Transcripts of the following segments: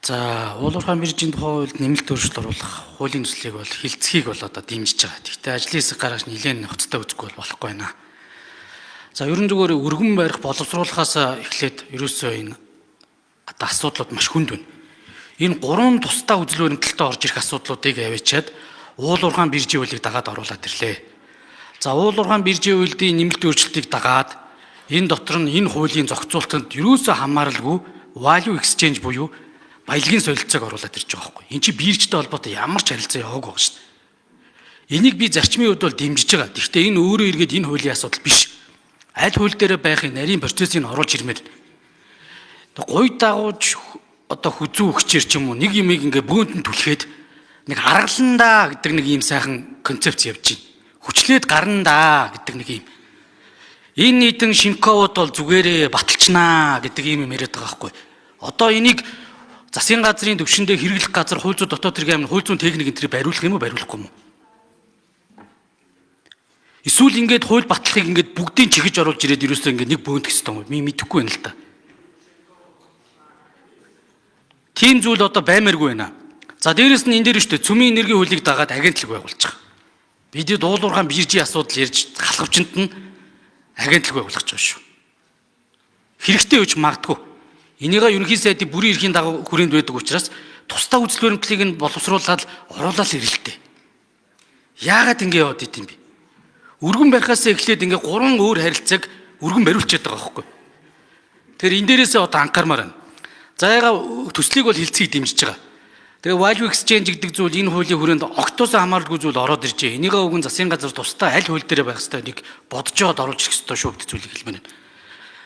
За, уул уурхайн биржийн тухай хуульд нэмэлт өөрчлөлт оруулах хуулийн төслийг бол хилцгийг бол одоо дэмжиж байгаа. Гэхдээ ажлын хэсэг гаргаж нэлээд ноцтой үзэхгүй бол болохгүй байна. За, ерөн зүгээр өргөн барих боловсруулахаас эхлээд ерөөсөө энэ одоо асуудлууд маш хүнд байна. Энэ гурван тусдаа үзэл баримтлалтай орж ирэх асуудлуудыг аваачаад уул уурхайн биржийн хуулийг дагаад оруулаад ирлээ. За, уул уурхайн биржийн хуулийн нэмэлт өөрчлөлтийг дагаад энэ дотор нь энэ хуулийн зохицуултанд ерөөсөө хамааралгүй value exchange буюу баялагын солилцоог оруулаад ирж байгаа байхгүй. Энд чинь биржтэй холбоотой ямар ч харилцаа яваагүй байгаа шүү дээ. Энийг би зарчмын хувьд бол дэмжиж байгаа. Гэхдээ энэ өөрөө эргээд энэ хуулийн асуудал биш. Аль хууль дээр байхын нарийн процессыг оруулж ирмээр. Гуй дагууж одоо хүзүү өгчээр ч юм уу нэг юмыг ингээ бөөнт нь түлхээд нэг аргаландаа гэдэг нэг ийм сайхан концепц явж байна. Хүчлээд гарна даа гэдэг нэг ийм. Энэ нийтэн шинковод бол зүгээрээ баталчнаа гэдэг ийм юм яриад байгаа байхгүй. Одоо энийг засгийн газрын төвшөндөө хэрэглэх газар хууль зүйн дотоод хэрэг амин хууль зүйн техник энэ тэрийг бариулах юм уу, бариулахгүй юм уу? Эсвэл ингээд хууль батлахыг ингээд бүгдийг чихэж оруулж ирээд ерөөсөө ингээд нэг бөөнтөх хэрэгтэй юм уу? Би мэдэхгүй байна л да. Тийм зүйл одоо баймааргүй байна. За, дээрэс нь энэ дээр шүү дээ цөмийн энергийн хуулийг дагаад агентлаг байгуулчих. Бидний дуулуурхаан биржийн асуудал ярьж халахвчанд нь агентлаг байгуулах гэж байгаа шүү. Хэрэгтэй үуч магадгүй. Энийгээ ерөнхий сайдын бүрийн эрхийн дагуу хүрээнд байдаг учраас тусдаа үзэл баримтлалыг нь боловсруулаад оруулаад ирэлтэй. Яагаад ингэ яваад идэм бэ? Өргөн барихаас эхлээд ингээ гурван өөр харилцааг өргөн бариулчихэд байгаа байхгүй. Тэгэхээр энэ дээрээсээ одоо анхаармаар байна. За, яга төслийг бол хилцгийг дэмжиж байгаа. Тэгээ value exchange гэдэг зүйл энэ хуулийн хүрээнд огтоос хамааралгүй зүйл ороод иржээ. Энийгээ өгөн засгийн газар тусдаа аль хууль дээр байх ёстой нэг бодож байгаад оруулж ирэх ёстой шүү гэдэг зүйлийг хэлмээр байна.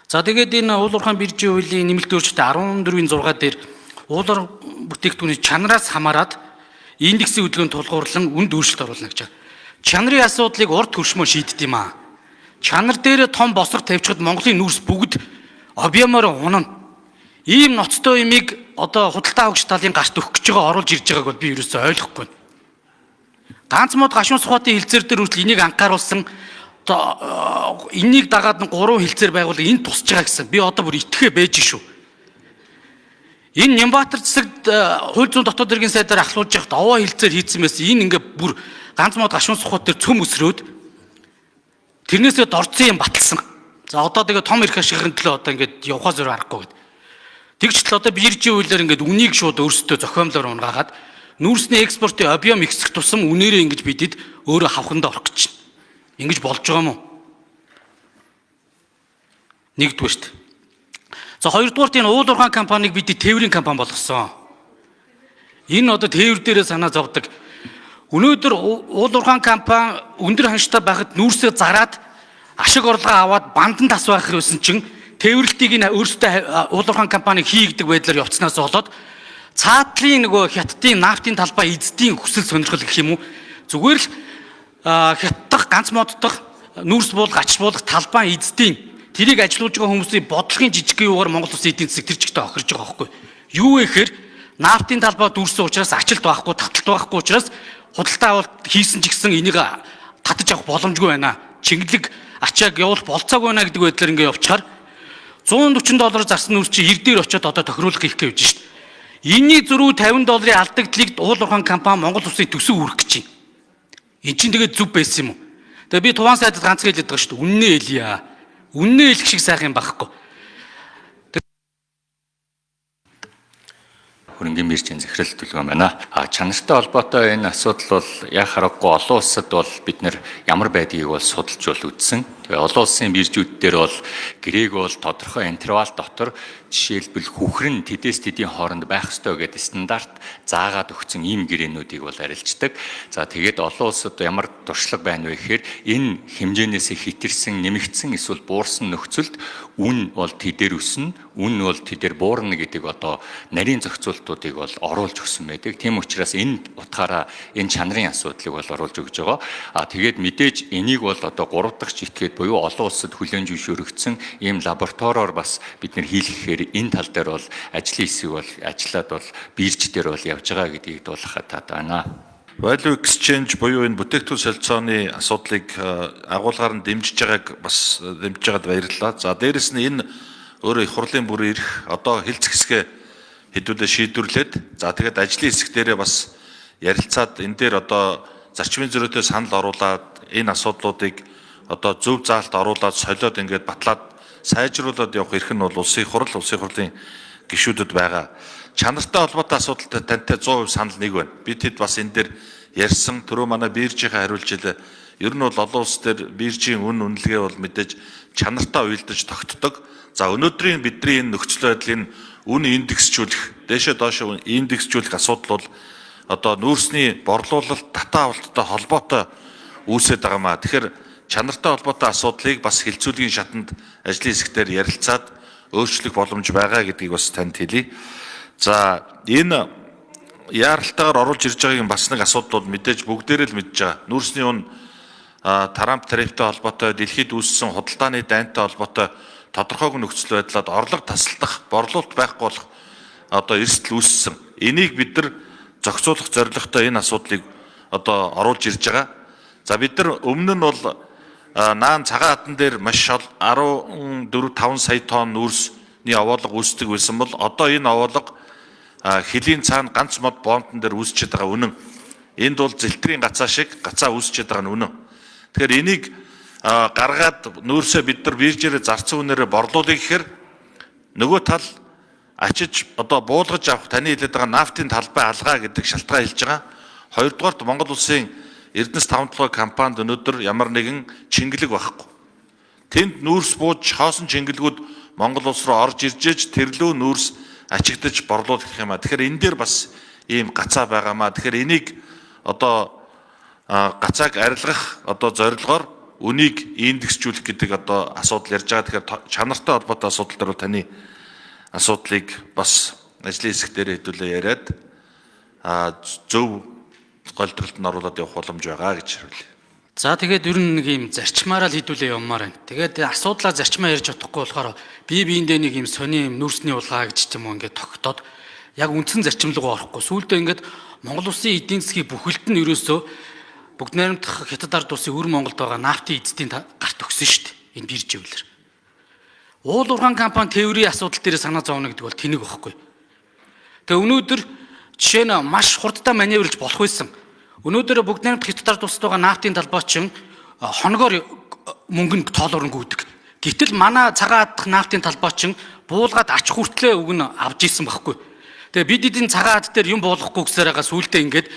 За, тэгээд энэ уул уурхайн биржийн хуулийн нэмэлт өөрчлөлт 14-ийн 6 дээр уулуур бүтээгдэхүүний чанараас хамаарат индексийн хөдөлгөөнд тулгуурлан үнд өөрчлөлт оруулна гэж байгаа. Чанарын асуудлыг урд хөршмөө шийддэг юм аа. Чанар дээр том босго тавьчихад Монголын нүүрс бүгд объемоор унана. Ийм ноцтой юмыг одоо худалдаа авагч талын гарт өгөх гэж байгаа оруулж ирж байгааг бол би ерөөсөө ойлгохгүй. Ганц мод гашуун сухатын хилцээр дээр хүртэл энийг анхааруулсан одоо энийг дагаад нь гурван хилцээр байгуулга энэ тусч байгаа гэсэн. Би одоо бүр итгэхээ байж шүү. Энэ Нямбатар засагт хууль зүйн дотоод хэргийн сайдаар ахлуулж явахад овоо хилцээр хийцэн байсан. Энэ ингээ бүр ганц мод гашуун сухат дээр цөм өсрөөд тэрнээсээ дорцсон юм баталсан. За, одоо тэгээ том эрх ашигын төлөө одоо ингээд явхаа зөөр аргагүй гэд. Тэгч л одоо биржийн хуулиар ингээд үнийг шууд өөрсдөө зохиомлоор унгаагаад нүүрсний экспортын объем ихсэх тусам үнээрээ ингэж бидэд өөрөө хавхандаа орох гэж байна. Ингэж болж байгаа юм уу? Нэгдүгээрт. За, хоёрдугаарт энэ уул уурхайн компанийг бид тээврийн компани болгосон. Энэ одоо тээвэр дээрээ санаа зовдөг. Өнөөдөр уул уурхайн компани өндөр ханштай байхад нүүрсээ зараад ашиг орлогоо аваад бандан тас байх байсан чинь тээвэрлэлтийг нь өөрсдөө уул уурхайн компани хийгдэг байдлаар явцнаас болоод цаатлын нөгөө хятадын нафтын талбай эздийн хүсэл сонирхол гэх юм уу, зүгээр л хятадах ганц моддох нүүрс буулгах, ач буулгах талбай эздийн тэрийг ажилуулж байгаа хүмүүсийн бодлогын жижигхэн юугаар Монгол улсын эдийн засаг тэр чигтээ охирж байгаа байхгүй юу вэ гэхээр нафтын талбай дүүрсэн учраас ачлалт байхгүй, таталт байхгүй учраас худалдаа авалт хийсэн ч гэсэн энийг татаж авах боломжгүй байна. Чингэлэг ачааг явуулах болцоогүй байна гэдэг байдлаар ингээ явчихаар 140 доллар зарсан нүүрс чи 90 дээр очиод одоо тохируулах хийх гэж байна шүү дээ. Энийний зөрүү 50 долларын алдагдлыг уул уурхайн компани Монгол улсын төсөв үүрэх гэж байна. Эн чинь тэгээд зүв байсан юм уу? Тэгээ би туваан сайдад ганц хэлээд байгаа шүү дээ. Үннээ хэлье. Үннээ хэлэх шиг сайхан юм байхгүй. Хөрөнгөний биржийн захирал төлгөө байна. А чанартай холбоотой энэ асуудал бол яг харахгүй олон улсад бол бид нэр ямар байдгийг бол судалж бол үзсэн. Тэгээ олон улсын биржүүд дээр бол гэрээг бол тодорхой интервал дотор, жишээлбэл, хүхрэн тэдээс тэдийн хооронд байх ёстой гэдэг стандарт заагаад өгсөн ийм гэрээнүүдийг бол арилждаг. За, тэгээд олон улсад ямар туршлага байна вэ гэхээр энэ хэмжээнээс хэтэрсэн, нэмэгдсэн эсвэл буурсан нөхцөлд үн бол тэдээр өснө, үн бол тэдээр буурна гэдэг одоо нарийн зохицуултуудыг бол оруулж өгсөн байдаг. Тийм учраас энэ утгаараа энэ чанарын асуудлыг бол оруулж өгж байгаа. А тэгээд мэдээж энийг бол одоо 3 дахь житгээд буюу олон улсад хүлээн зөвшөөрөгдсөн ийм лабораториор бас бид нэр хийлгэхээр энэ тал дээр бол ажлын хэсэг бол ажиллаад бол бирж дээр бол явж байгаа гэдгийг дуулгахад таатай байна. Value exchange буюу энэ бүтээгдэхүүн солилцооны асуудлыг агуулгаар нь дэмжиж байгааг бас дэмжиж байгаад баярлалаа. За, дээрэс нь энэ өөрөө их хурлын бүр ирэх одоо хэлцэх хэсгээ хэдүүлээ шийдвэрлээд, за тэгээд ажлын хэсэг дээрээ бас ярилцаад, энэ дээр одоо зарчмын зөрүүтэй санал оруулаад, энэ асуудлуудыг одоо зөв заалт оруулаад, солиод, ингээд батлаад сайжруулад явах эрх нь бол улсын их хурл, улсын хурлын гишүүдэд байгаа. Чанартай холбоотой асуудалтай тантай 100% санал нэг байна. Би тэд бас энэ дээр ярьсан, түрүү манай биржийнхээ хариулж илээ. Ер нь бол олон улс дээр биржийн үн үнэлгээ бол мэдээж чанартай уялдаж тогтдог. За, өнөөдрийн бидний энэ нөхцөл байдлын үн индексжүүлэх, дээшээ доошоо индексжүүлэх асуудал бол одоо нүүрсний борлуулалт, татаа авалттай холбоотой үүсээд байгаа маа. Тэгэхээр чанартай холбоотой асуудлыг бас хэлцүүлгийн шатанд ажлын хэсгээр ярилцаад өөрчлөх боломж байгаа гэдгийг бас танд хэлье. За, энэ яаралтайгаар оруулж ирж байгаагийн бас нэг асуудал бол мэдээж бүгдээрээ л мэдж байгаа. Нүүрсний үн Трамп тарифтай холбоотой, дэлхийд үүссэн худалдааны дайнтай холбоотой тодорхойгүй нөхцөл байдлаад орлого тасалдах, борлуулалт байхгүй болох одоо эрсдэл үүссэн. Энийг бид нар зохицуулах зорилготой энэ асуудлыг одоо оруулж ирж байгаа. За, бид нар өмнө нь бол наан цагаан хадан дээр маш 14 5 сая тонн нүүрсний овоолго үүсдэг байсан бол одоо энэ овоолго хөлийн цаана ганц мод бомтон дээр үүсчихэд байгаа үнэн. Энд бол зэлтрийн гацаа шиг гацаа үүсчихэд байгаа нь үнэн. Тэгэхээр энийг гаргаад нүүрсээ бид нар биржээрээ зарцсан үнээрээ борлуулъя гэхээр нөгөө тал ачиж одоо буулгаж авах, таны хэлээд байгаа нафтын талбай алгаа гэдэг шалтгаан хэлж байгаа. Хоёрдугаарт, Монгол улсын Эрдэнэс 5 толгой компанид өнөөдөр ямар нэгэн чингэлэг байхгүй. Тэнд нүүрс бууж хоосон чингэлгүүд Монгол улс руу орж ирж ээж тэрлүү нүүрс ачигдаж борлуулах юм а. Тэгэхээр энэ дээр бас ийм гацаа байгаамаа. Тэгэхээр энийг одоо гацааг арилгах одоо зорилгоор үнийг индексжүүлэх гэдэг одоо асуудал ярьж байгаа. Тэгэхээр чанартай холбоотой асуудал дээр таны асуудлыг бас ажлын хэсэг дээр хэдүүлээ яриад зөв голдролд нь оруулаад явах боломж байгаа гэж хариулъя. За, тэгээд ер нь нэг юм зарчмаараа л хэдүүлээ явмаар байна. Тэгээд асуудлаа зарчмаа ярьж чадахгүй болохоор бие биендээ нэг юм сони юм нүүрсний улгаа гэж ч юм уу ингээд тогтоод яг үндсэн зарчим руу орохгүй. Сүүлдээ ингээд Монгол улсын эдийн засгийг бүхэлд нь ерөөсөө бүгд найрамдах Хятад ард улсын өвөр Монголд байгаа нафтын эзэдийн гарт өгсөн шүү дээ. Энэ бирж хэвлэр. Уул уурхайн компани тээврийн асуудал дээр санаа зовно гэдэг бол тэнэг байхгүй. Тэгээ өнөөдөр жишээ нь маш хурдтай маневрлж болох байсан. Өнөөдөр бүгд найрамдах Хятад ард улсад байгаа нафтын талбай чинь хоногоор мөнгө нь тоолоор нь гүйдэг. Гэтэл манай цагаан хадах нафтын талбай чинь буулгаад ач хүртлээ үг нь авч исэн байхгүй. Тэгээ бид эдийн цагаан хад дээр юм буулгахгүй гэсээр байгаа, сүултээ ингээд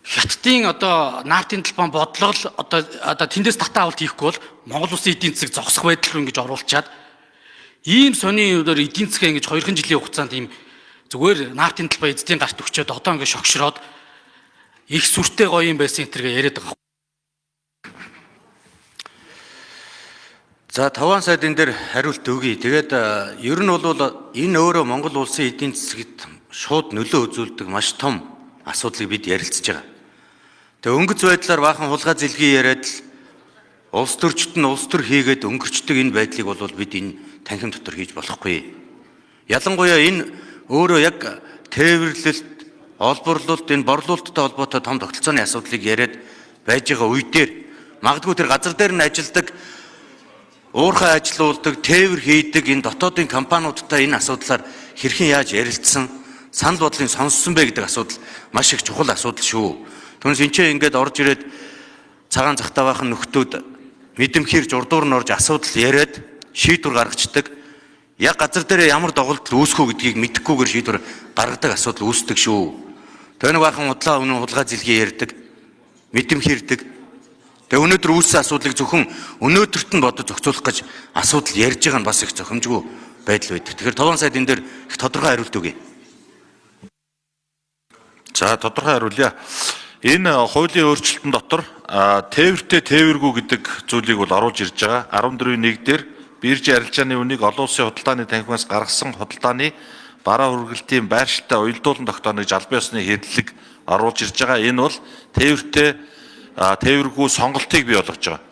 Хятадын одоо нафтын талбай бодлого л одоо тэндээс татаа авалт хийхгүй бол Монгол улсын эдийн засаг зогсох байдал руу ингэж оруулчаад, ийм сони өдөр эдийн засгаа ингэж 2 жилийн хугацаанд ийм зүгээр нафтын талбай эзэдийн гарт өгчөөд одоо ингэж шогшроод их сүртэй гоё юм байсан энэ тэргээ яриад байгаа. За, таван сайд энэ дээр хариулт өгье. Тэгээд ер нь бол энэ өөрөө Монгол улсын эдийн засагт шууд нөлөө үзүүлдэг маш том асуудлыг бид ярилцж байгаа. Тэгээ өнгөц байдлаар баахан хулгай зэлгийн яриад л улс төрчд нь улс төр хийгээд өнгөрчдөг энэ байдлыг бол бид энэ танхим дотор хийж болохгүй. Ялангуяа энэ өөрөө яг тээвэрлэлт, олборлолт, энэ борлуулалттай холбоотой том тогтолцооны асуудлыг яриад байж байгаа үе дээр магадгүй тэр газар дээр нь ажилдаг, уурхай ажилуулдаг, тээвэр хийдэг энэ дотоодын компаниудтай энэ асуудлаар хэрхэн яаж ярилцсан, санал бодлыг сонссон бэ гэдэг асуудал маш их чухал асуудал шүү. Түүнээс энэ ч ингээд орж ирээд цагаан захтаа баахан нөхдүүд мэдэмхийрж урдуур нь орж асуудал яриад шийдвэр гаргацдаг. Яг газар дээр ямар доголдол үүсэх үү гэдгийг мэдэхгүйгээр шийдвэр гаргадаг асуудал үүсдэг шүү. Тэр нэг баахан удлаа өмнө хулгай зэлгээ ярьдаг, мэдэмхийрдэг. Тэгээ өнөөдөр үүссэн асуудлыг зөвхөн өнөөдөрт нь бодож зохицуулах гэж асуудал ярьж байгаа нь бас их зохимжгүй байдал байдаг. Тэгэхээр таван сайд энэ дээр их тодорхой хариулт өгье. За, тодорхой хариулъя. Энэ хуулийн өөрчлөлтөн дотор тээвэртэй тээвэргүй гэдэг зүйлийг бол оруулж ирж байгаа. 14.1 дээр биржийн арилжааны үнийг олон улсын худалдааны танхимаас гаргасан худалдааны бараа хүргэлтийн байршилтай уялдуулан тогтооно гэж албан ёсны хэрэглэг оруулж ирж байгаа. Энэ бол тээвэртэй тээвэргүй сонголтыг бий болгож байгаа.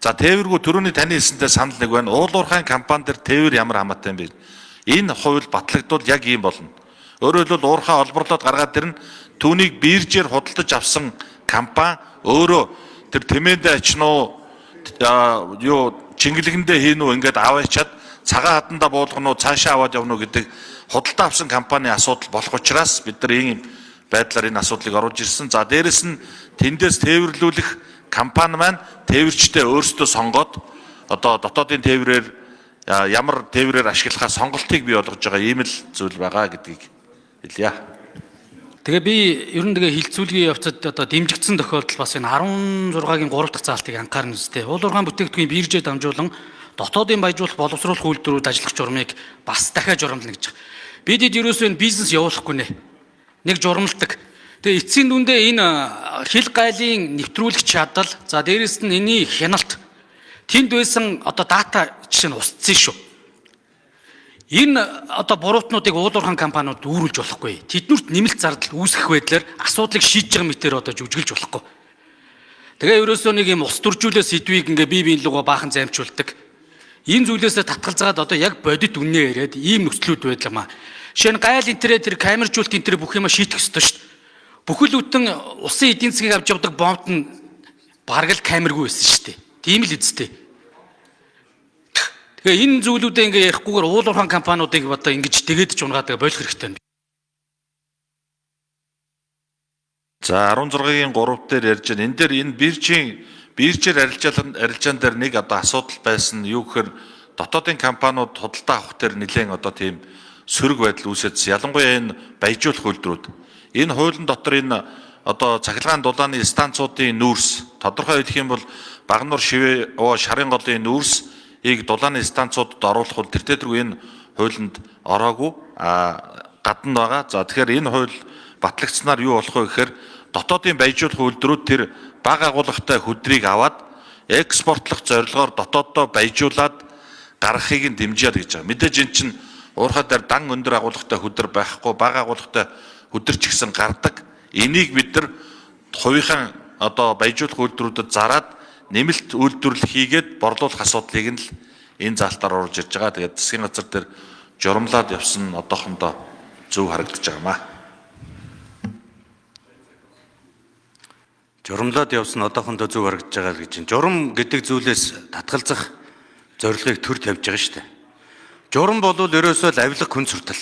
За, тээвэргүй, түрүүний таны хэлсэнтэй санал нэг байна. Уул уурхайн компани дээр тээвэр ямар хамаатай юм бэ? Энэ хууль батлагдвал яг ийм болно. Өөрөөр хэлбэл, уурхай олборлоод гаргаад ирнэ. Түүнийг биржээр худалдаж авсан компани өөрөө тэр тэмээндээ очно уу, юу чингэлэгэндээ хийн үү, ингээд аваачаад цагаан хадандаа буулгах уу, цаашаа аваад явна уу гэдэг худалдаа авсан компани асуудал болох учраас бид нар ийм байдлаар энэ асуудлыг оруулж ирсэн. За дээрэс нь тэндээс тээвэрлүүлэх компани маань тээвэрчдээ өөрсдөө сонгоод одоо дотоодын тээврээр ямар тээврээр ашиглахаа сонголтыг бий болгож байгаа ийм л зүйл байгаа гэдгийг хэлье. Тэгээ би ер нь тэгээ хилцүүлгийн явцад одоо дэмжигдсэн тохиолдол бас энэ 16-гийн 3 дахь заалтыг анхаарна үстэй. Уул уурхайн бүтээгдэхүүн биржээ дамжуулан дотоодын баяжуулах боловсруулах үйлдвэрүүд ажиллах журмыг бас дахиад журамлана гэж байгаа. Бидэд ерөөсөө энэ бизнес явуулахгүй нэ. Нэг журамлдаг. Тэгээ эцсийн дүндээ энэ хил гайлын нэвтрүүлэх чадал, за дээрэс нь энэний хяналт тэнд байсан одоо дата жишээ нь устсан шүү. Энэ одоо буруутнуудыг уул уурхайн компаниуд үүрүүлж болохгүй. Тэднүрт нэмэлт зардал үүсгэх байдлаар асуудлыг шийдэж байгаа мэтээр одоо жүжиглэж болохгүй. Тэгээ ерөөсөө нэг юм ус төржүүлээ сэдвийг ингээ бие биен лугаа баахан займчулдаг. Энэ зүйлээсээ татгалзаад одоо яг бодит үннээ яриад ийм нөхцлүүд байдлаа маа. Жишээ нь гайл энтерээ тэр камержуулт энтерээ бүх юма шийдэх ёстой шүү дээ. Бүхэл бүтэн усын эдийн засгийг авч явдаг бомбт нь бараг л камергүй байсан шүү дээ. Тийм л үсттэй. Тэгээ энэ зүйлүүдээ ингээ ярихгүйгээр уул уурхайн компаниудыг одоо ингэж дэгэдэж унгаадаг болох хэрэгтэй байна. За 16-гийн 3 дээр ярьж байна. Энэ дээр энэ биржийн биржээр арилжаан дээр нэг одоо асуудал байсан нь юу гэхээр дотоодын компаниуд худалдаа авах дээр нэлээд одоо тийм сөрөг байдал үүсэжсэн. Ялангуяа энэ баяжуулах үйлдвэрүүд. Энэ хуулийн дотор энэ одоо цахилгаан дулааны станцуудын нүүрс тодорхой хэлэх юм бол Багануур шивээ шарын голын нүүрсийг дулааны станцуудад оруулах бол тэр тэргүй энэ хуулинд ороогүй гадна байгаа. За тэгэхээр энэ хууль батлагдсанаар юу болох вэ гэхээр дотоодын баяжуулах үйлдвэрүүд тэр бага агуулгатай хүдрийг аваад экспортлох зорилгоор дотооддоо баяжуулаад гаргахыг нь дэмжиад гэж байгаа. Мэдээж эн чинь уурхай дээр дан өндөр агуулгатай хүдэр байхгүй, бага агуулгатай хүдэр ч гэсэн гардаг. Энийг бид нар хувийнхаа одоо баяжуулах үйлдвэрүүдэд зараад нэмэлт үйлдвэрлэл хийгээд борлуулах асуудлыг нь л энэ заалтаар оруулж ирж байгаа. Тэгээд засгийн газар дээр журамлаад явсан нь одоохондоо зөв харагдаж байгаа маа. Журамлаад явсан одоохондоо зөв харагдаж байгаа л гэж байна. Журам гэдэг зүйлээс татгалзах зорилгыг төр тавьж байгаа шүү дээ. Журам бол ерөөсөө л авилга хүн суртал.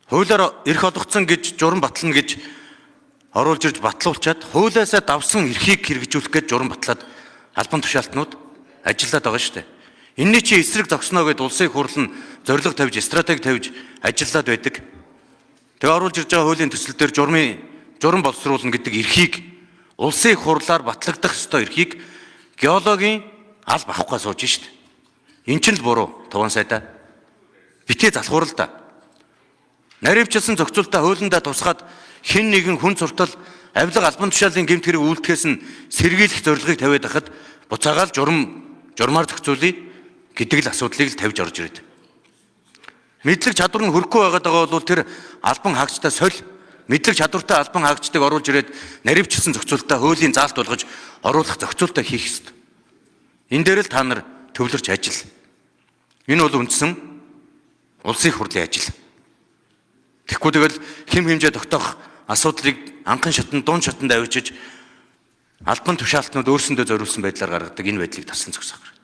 Хуулиар эрх олгоцсон гэж журам батлана гэж оруулж ирж батлуулчаад хуулиасаа давсан эрхийг хэрэгжүүлэх гэж журам батлаад албан тушаалтнууд ажиллаад байгаа шүү дээ. Энийний чи эсрэг зогсноо гэд улсын хурал нь зорилго тавьж, стратеги тавьж ажиллаад байдаг. Тэгээ оруулж ирж байгаа хуулийн төсөл дээр журам боловсруулна гэдэг эрхийг улсын хурлаар батлагдах ёстой эрхийг геологийн аль авахгүй сууж шít. Эн чинь л буруу Туван сайдаа. Битээ залхуур л да. Наривчлсан зохицуултаа хуулиндаа тусгаад хэн нэгэн хүн суртал авилга албан тушаалын гэмт хэрэг үйлдэхээс нь сэргийлэх зорилгыг тавиад байхад буцаагаал журмаар зохицуулъя гэдэг л асуудлыг л тавьж орж ирээд. Мэдлэг чадвар нь хөрөхгүй байгаад байгаа бол тэр албан хаагчтай соль мэдлэг чадвартай албан хаагчдыг оруулж ирээд наривчлсан зохицуултаа хуулийн заалт болгож оруулах зохицуултаа хийх ёстой. Энэ дээр л та нар төвлөрч ажил. Энэ бол үндсэн улсын хурлын ажил. Тэгэхгүй тэгэл хэм хэмжээ тогтоох асуудлыг анхан шатанд дунд шатанд авчиж албан тушаалтнууд өөрсөндөө зориулсан байдлаар гаргадаг энэ байдлыг таслан зогсоох хэрэгтэй.